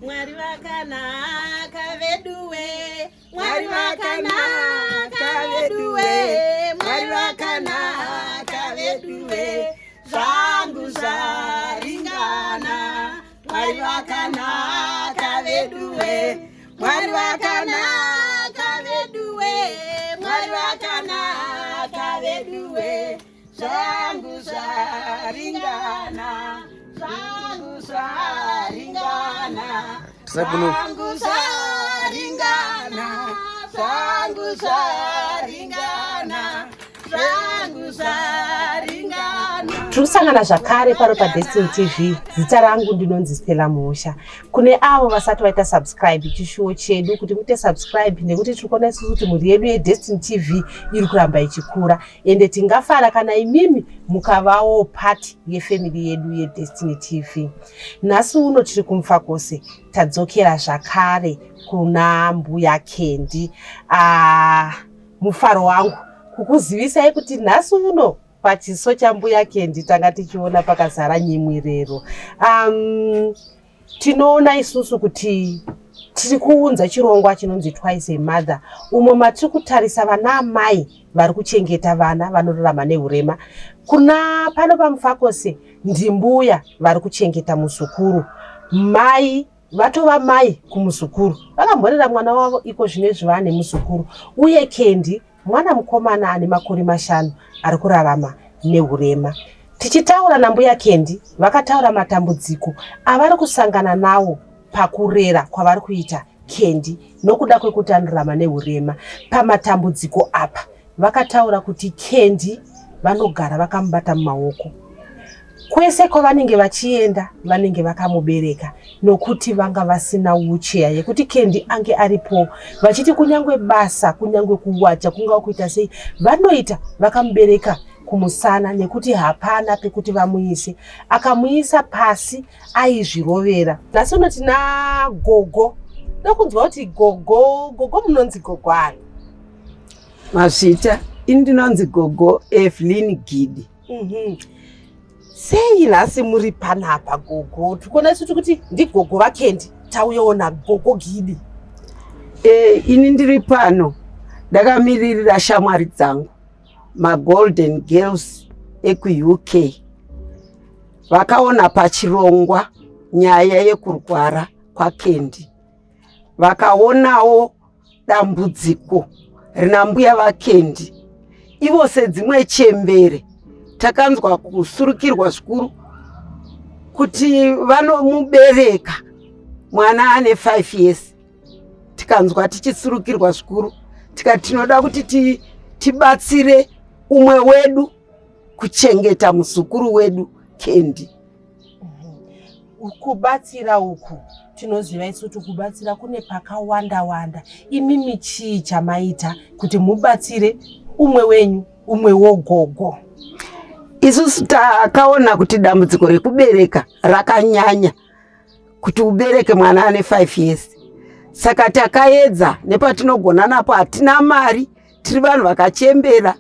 Mwari vakanaka veduwe, Mwari vakanaka veduwe, Mwari vakanaka veduwe, zvangu zvaringana. Mwari vakanaka veduwe, Mwari vakanaka veduwe, Mwari vakanaka veduwe, zvangu zvaringana, zvangu zvaringana, zvangu zvaringana, zvangu zvaringana, zvangu zvaringana. Tiri kusangana zvakare pano paDestiny TV. Zita rangu ndinonzi Stella Mhosha. Kune avo vasati vaita subscribe, chishuwo chedu kuti muite subscribe nekuti tiri kuona isusu kuti mhuri yedu yeDestiny TV iri kuramba ichikura. Ende tingafara kana imimi mukavawo part yefamily yedu yeDestiny TV. Nhasi uno tiri kuMufakose, tadzokera zvakare kuna Mbuya Kendi. Ah, mufaro wangu kukuzivisai kuti nhasi uno pachiso chambuya Kendi tanga tichiona pakazara nyemwerero. Tinoona isusu kuti tiri kuunza chirongwa chinonzi Twice a Mother, umo matiri kutarisa vana amai vari kuchengeta vana vanorarama nehurema. Kuna pano paMufakose ndimbuya vari kuchengeta muzukuru, mai vatova mai kumuzukuru, vakamborera mwana wavo iko zvinezvi vane muzukuru, uye Kendi mwana mukomana ane makore 5 ari kurarama nehurema. Tichitaura nambuya Kendi, vakataura matambudziko avari kusangana nawo pakurera kwavari kuita Kendi nokuda kwekuti anorarama nehurema. Pamatambudziko apa vakataura kuti Kendi vanogara vakamubata mumaoko kwese kwavanenge vachienda, vanenge vakamubereka nokuti vanga vasina wheelchair yekuti Kendi ange aripo, vachiti kunyange basa, kunyange kuwacha, kungava kuita sei, vanoita vakamubereka kumusana nekuti hapana pekuti vamuise. Akamuisa pasi aizvirovera. Nhasi uno tina gogo, ndokunzwa kuti gogo, gogo munonzi gogo ani? Mazvita, ini ndinonzi gogo Evelyn Gidi. Sei nhasi muri panapa gogo? Tikuona isu kuti ndigogo vaKendi, tauyawo nagogo Gidi. Ini ndiri pano ndakamiririra shamwari dzangu maGolden Girls ekuUK, vakaona pachirongwa nyaya yekurwara kwaKendi, vakaonawo dambudziko rina mbuya vaKendi. Ivo sedzimwe chembere takanzwa kusurukirwa zvikuru kuti vanomubereka mwana ane 5 years, tikanzwa tichisurukirwa zvikuru, tikati tinoda kuti tibatsire umwe wedu kuchengeta muzukuru wedu Kendi. Kubatsira uku tinoziva isu kuti kubatsira kune pakawanda wanda. Imimi chii chamaita kuti mubatsire umwe wenyu, umwe wogogo? Isusu takaona kuti dambudziko rekubereka rakanyanya, kuti ubereke mwana ane 5 years. Saka takaedza nepatinogona napo, hatina mari, tiri vanhu vakachembera,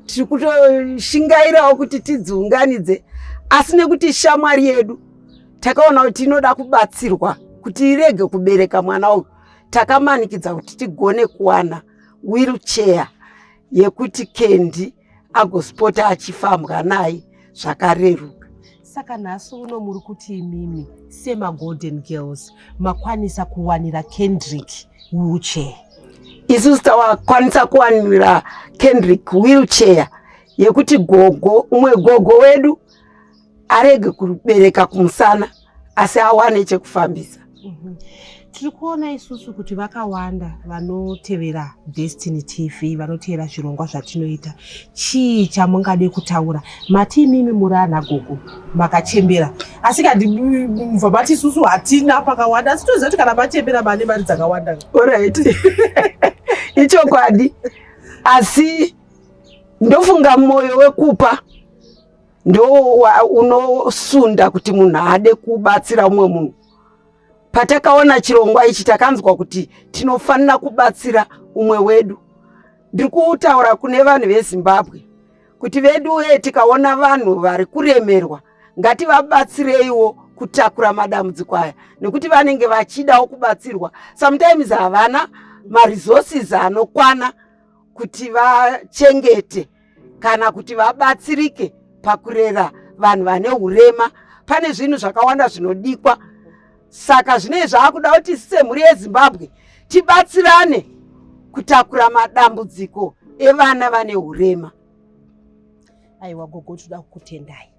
tiri kutoshingairawo kuti tidziunganidze, asi nekuti shamwari yedu takaona kuti inoda kubatsirwa kuti irege kubereka mwana uyu, takamanikidza kuti tigone kuwana wheelchair yekuti Kendi agosipota achifambwa naye zvakareruka. Saka nhasi uno muri kuti imimi semaGolden Girls makwanisa kuwanira Kendrick wheelchair? Isusu tawakwanisa kuwanira Kendrick wheelchair yekuti gogo, umwe gogo wedu arege kubereka kumusana, asi awane chekufambisa. Tiri kuona isusu kuti vakawanda vanotevera Destiny TV, vanotevera zvirongwa zvatinoita. Chii chamungade kutaura? Mati imimi muri ana gogo makachembera, asi kandi mubva mati isusu hatina pakawanda, asi toziva kuti kana machembera mane mari dzakawanda. Alright, ichokwadi, asi ndofunga mwoyo wekupa ndo unosunda kuti munhu ade kubatsira umwe munhu. Patakaona chirongwa ichi takanzwa kuti tinofanira kubatsira umwe wedu. Ndiri kutaura kune vanhu veZimbabwe kuti vedu wee, tikaona vanhu vari kuremerwa ngativabatsireiwo. kutakura madambudziko aya nekuti vanenge vachidawo kubatsirwa. Sometimes havana maresources anokwana kuti vachengete kana kuti vabatsirike pakurera vanhu vane urema. Pane zvinhu zvakawanda zvinodikwa, saka zvinei zvaakuda kuti isu semhuri yeZimbabwe tibatsirane kutakura madambudziko evana vane urema. Aiwa gogo, toda kukutendai,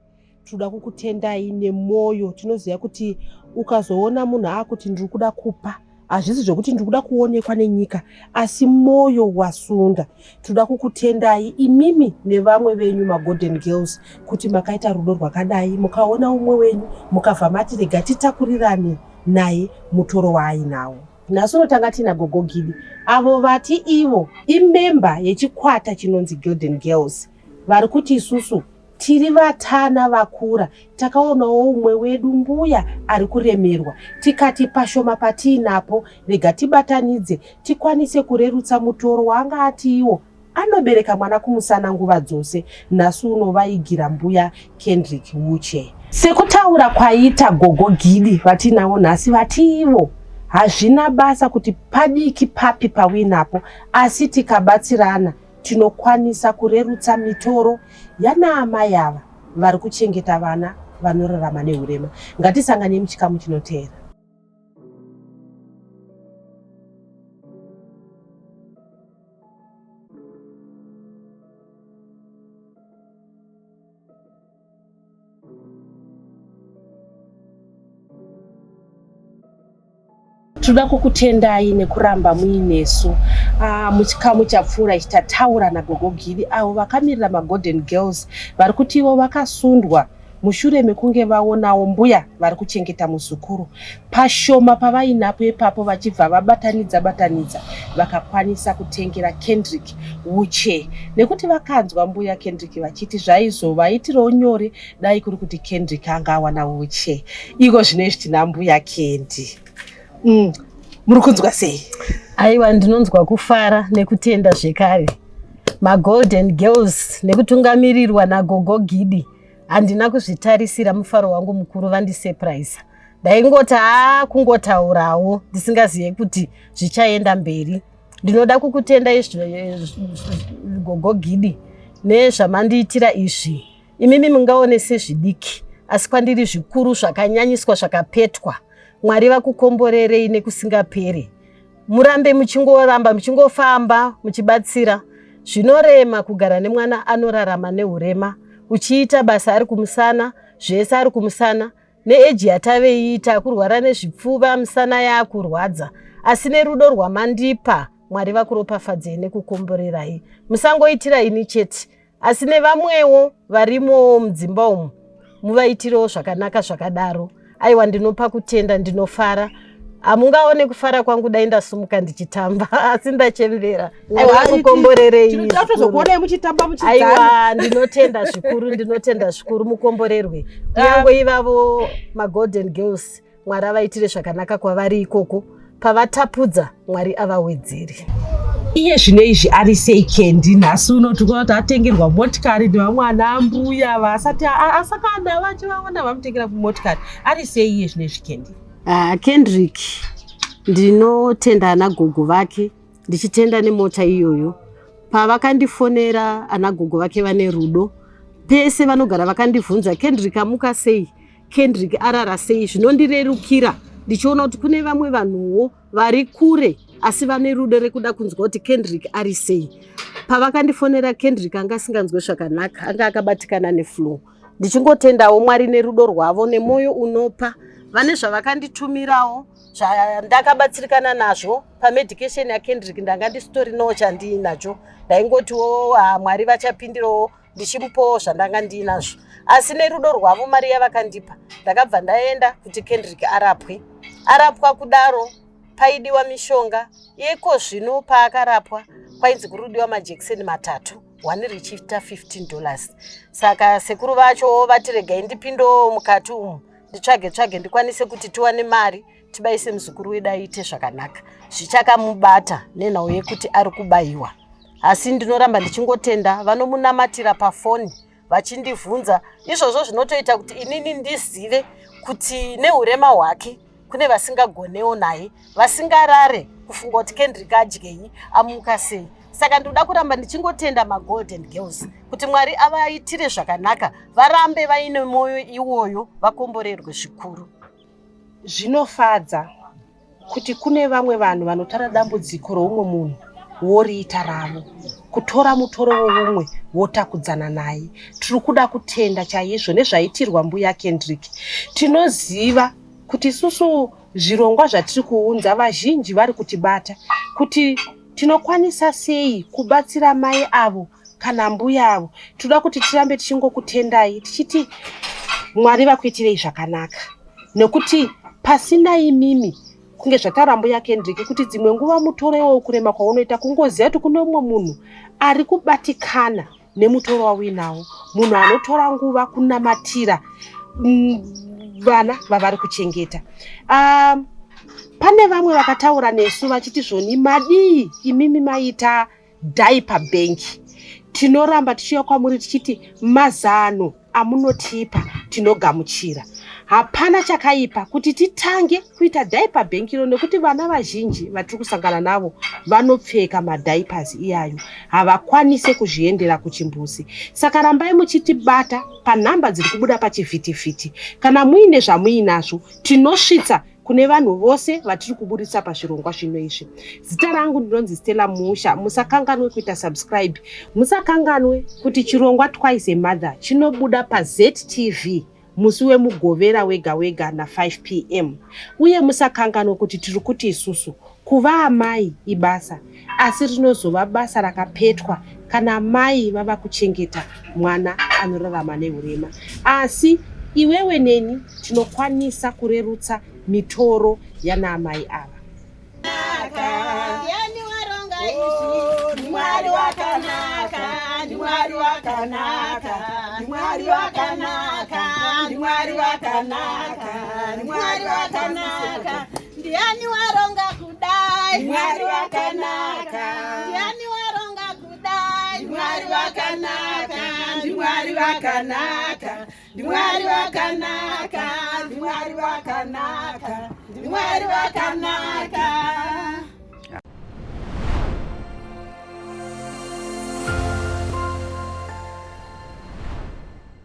tinoda kukutendai nemwoyo. Tinoziva kuti ukazoona munhu akuti ndiri kuda kupa, hazvisi zvekuti ndiri kuda kuonekwa nenyika, asi mwoyo wasunda. Tinoda kukutendai imimi nevamwe venyu maGolden Girls kuti makaita rudo rwakadai, mukaona umwe wenyu mukabva mati rega titakurirane naye mutoro waainawo. Nhasi unotanga tina Gogo Gidi avo vati ivo imemba yechikwata chinonzi Golden Girls, vari kuti isusu tiri vatana vakura, takaonawo umwe wedu mbuya ari kuremerwa, tikati pashoma patiinapo rega tibatanidze tikwanise kurerutsa mutoro waanga ati iwo anobereka mwana kumusana nguva dzose. Nhasi uno vaigira mbuya Kendrick wheelchair. Sekutaura kwaita Gogo Gidi vatinavo nhasi, vati ivo hazvina basa kuti padiki papi pawinapo, asi tikabatsirana tinokwanisa kurerutsa mitoro yanaamai ava vari kuchengeta vana vanorarama nehurema. Ngatisanganei muchikamu chinoteera. Tinoda kukutendai nekuramba muinesu. Muchikamu chapfuura ichi tataura naGogo Gidi avo vakamirira maGolden Girls vari kuti ivo vakasundwa mushure mekunge vaonawo mbuya vari kuchengeta muzukuru pashoma pavainapo ipapo, vachibva vabatanidza batanidza vakakwanisa kutengera Kendrick wheelchair nekuti vakanzwa mbuya Kendrick vachiti zvaizovaitirawo nyore dai kuri kuti Kendrick anga awana wheelchair. Iko zvino izvi tina mbuya Kendi. Muri kunzwa sei? Aiwa, ndinonzwa kufara nekutenda zvekare maGolden Girls nekutungamirirwa naGogo Gidi. Handina kuzvitarisira, mufaro wangu mukuru, vandisurprise. Ndaingoti haa, kungotaurawo ndisingazive kuti zvichaenda mberi. Ndinoda kukutenda Gogo Gidi nezvamandiitira izvi. Imimi mungaone sezvidiki, asi kwandiri zvikuru, zvakanyanyiswa, zvakapetwa. Mwari vakukomborerei nekusingaperi, murambe muchingoramba muchingofamba muchibatsira. Zvinorema kugara nemwana anorarama neurema, uchiita basa ari kumusana, zvese ari kumusana. Neeji yataveiita, kurwara nezvipfuva, misana yaakurwadza, asi nerudo rwamandipa, Mwari vakuropafadzei nekukomborerai. Musangoitira ini chete, asi nevamwewo varimowo mudzimba umu, muvaitirewo zvakanaka zvakadaro. Aiwa, ndinopa kutenda, ndinofara. Hamungaone kufara kwangu, dai ndasumuka ndichitamba, asi ndachembera. Akukomborerei. Aiwa, ndinotenda zvikuru, ndinotenda zvikuru, mukomborerwe. Kunyange ivavo maGolden Girls, Mwari avaitire zvakanaka kwavari ikoko, pavatapudza Mwari avawedzere. Iye zvino izvi ari sei Kendi? Nhasi uno tikuona kuti atengerwa motikari nevamwe ana mbuya vasati asakana vachivaona vamutengera motikari. Ari sei iye zvino izvi Kendi? Kendrick, ndinotenda ana gogo vake, ndichitenda nemota iyoyo. Pavakandifonera, ana gogo vake vane rudo, pese vanogara vakandibvunza, Kendrick amuka sei, Kendrick arara sei. Zvinondirerukira ndichiona kuti kune vamwe vanhuwo vari kure asi vane rudo rekuda kunzwa kuti Kendrick ari sei. Pavakandifonera, Kendrick anga asinganzwe zvakanaka, anga akabatikana neflu. Ndichingotendawo Mwari nerudo rwavo nemwoyo unopa. Vane zvavakanditumirawo zvandakabatsirikana nazvo pamedication yaKendrick. Ndanga ndisitorinawo chandiinacho, ndaingotiwo Mwari vachapindirawo ndichimupawo zvandanga ndiinazvo, asi nerudo rwavo, mari yavakandipa ndakabva ndaenda kuti Kendrick arapwe. Arapwa kudaro, paidiwa mishonga yeko. Zvino paakarapwa kwainzi kuri kudiwa majekiseni 3, one richiita $15. Saka sekuru vacho vati regai ndipindowo mukati umu, nditsvage tsvage ndikwanise kuti tiwane mari tibayise muzukuru wedu aite zvakanaka. Zvichakamubata nenhau yekuti ari kubayiwa, asi ndinoramba ndichingotenda vanomunamatira pafoni. Vachindibvunza izvozvo zvinotoita kuti inini ndizive kuti neurema hwake kune vasingagonewo naye, vasingarare kufunga kuti Kendrick adyei, amuka sei. Saka ndinoda kuramba ndichingotenda maGolden Girls kuti Mwari avaitire zvakanaka, varambe vaine mwoyo iwoyo, vakomborerwe zvikuru. Zvinofadza kuti kune vamwe vanhu vanotora dambudziko roumwe munhu woriita ravo, kutora mutoro woumwe wotakudzana naye. Tiri kuda kutenda chaizvo nezvaitirwa mbuya Kendrick. Tinoziva kuti isusu zvirongwa zvatiri kuunza vazhinji vari kutibata kuti tinokwanisa sei kubatsira mai avo kana mbuya avo. Tinoda kuti tirambe tichingokutendai tichiti Mwari vakuitirei zvakanaka, nekuti pasina imimi, kunge zvataura mbuya Kendrick kuti dzimwe nguva mutoro iwowo kurema kwaunoita, kungoziva kuti kune umwe munhu ari kubatikana nemutoro wauinawo, munhu anotora nguva kunamatira vana vavari kuchengeta. Pane vamwe vakataura nesu vachiti zvoni madii imimi maita diaper bank. Tinoramba tichiuya kwamuri tichiti mazano amunotipa tinogamuchira. Hapana chakaipa kuti titange kuita diaper bank iro, nekuti vana vazhinji vatiri kusangana navo vanopfeka madiapers iyayo havakwanise kuzviendera kuchimbuzi. Saka rambai muchitibata panhamba dziri kubuda pachivhitivhiti. Kana muine zvamuinazvo, tinosvitsa kune vanhu vose vatiri kuburitsa pazvirongwa zvino izvi. Zita rangu ndinonzi Stella Musha. Musakanganwe kuita subscribe. Musakanganwe kuti chirongwa Twice a Mother chinobuda paZTV musi weMugovera wega wega na5 p.m. Uye musakanganwe kuti tiri kuti isusu kuva amai ibasa, asi rinozova basa rakapetwa kana mai vava kuchengeta mwana anorarama neurema. Asi iwewe neni tinokwanisa kurerutsa mitoro yana amai ava. Ndiani waronga izvi? Mwari wakanaka, Mwari wakanaka, Mwari wakanaka, Mwari wakanaka, Mwari wakanaka. Ndiani waronga kudai? Mwari wakanaka. Ndiani waronga kudai? Mwari wakanaka, Mwari wakanaka, Mwari wakanaka, Mwari wakanaka, Mwari wakanaka.